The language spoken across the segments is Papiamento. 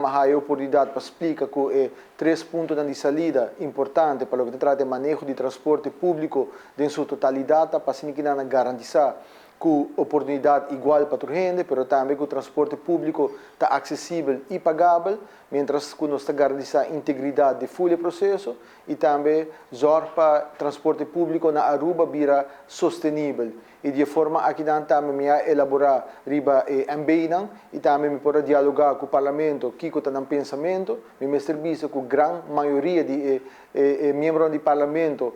M'a haya oportunidad pa splica cu e tres puntonan di salida importante pa loke ta trata e maneho di transporte publico den su totalidad pa asina garantisa cu oportunidad igual pa tur hende, pero tambe cu transporte publico ta accesibel y pagabel, mientras cu nos ta garantisa integridad di full proceso y tambe zorg pa transporte publico na Aruba bira sostenibel. Y di forma aki tambe mi a elabora riba MB nan y tambe mi por dialoga cu parlamento kico ta nan pensamento. Mi mester bisa cu gran mayoria di miembronan di parlamento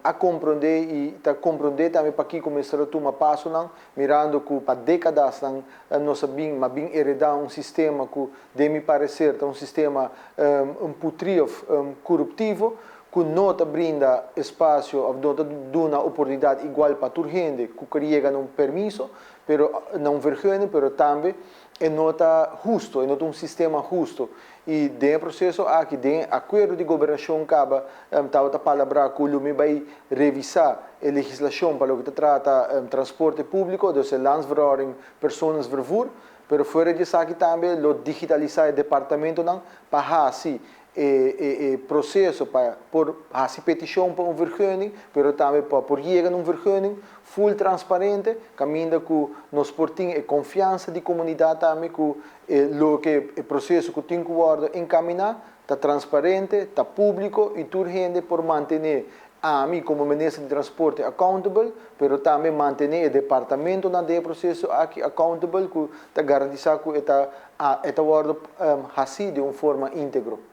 a comprende y ta comprende tambe pakico mester a tuma pasonan, mirando cu pa decadanan nos a bin m'a bin hereda un sistema cu di mi parecer ta un sistema un putri of coruptivo cu no ta brinda espacio of no ta duna oportunidad igual pa tur hende cu kier yega na un permiso, pero na un vergunning, pero tambe e no ta husto, e no ta un sistema husto. Y den e proceso aki, den acuerdo di gobernacion caba, tabata palabra cu lo mi bay revisa e legislacion pa loke ta trata transporte publico, dus e Landsverordening personenvervoer, pero fuera di esaki tambe lo digitalisa e departamentonan pa hasi e proceso pa por hasi peticion pa un vergunning, pero tambe pa por yega na un vergunning full transparente, caminda cu nos por tin e confiansa di comunidad tambe cu loke e proceso cu tin cu wordo encamina ta transparente, ta publico y tur hende por mantene ami como minister di transporte accountable, pero tambe mantene e departamentonan den e proceso aki accountable cu ta garantisa cu e ta wordo hasi di un forma integro.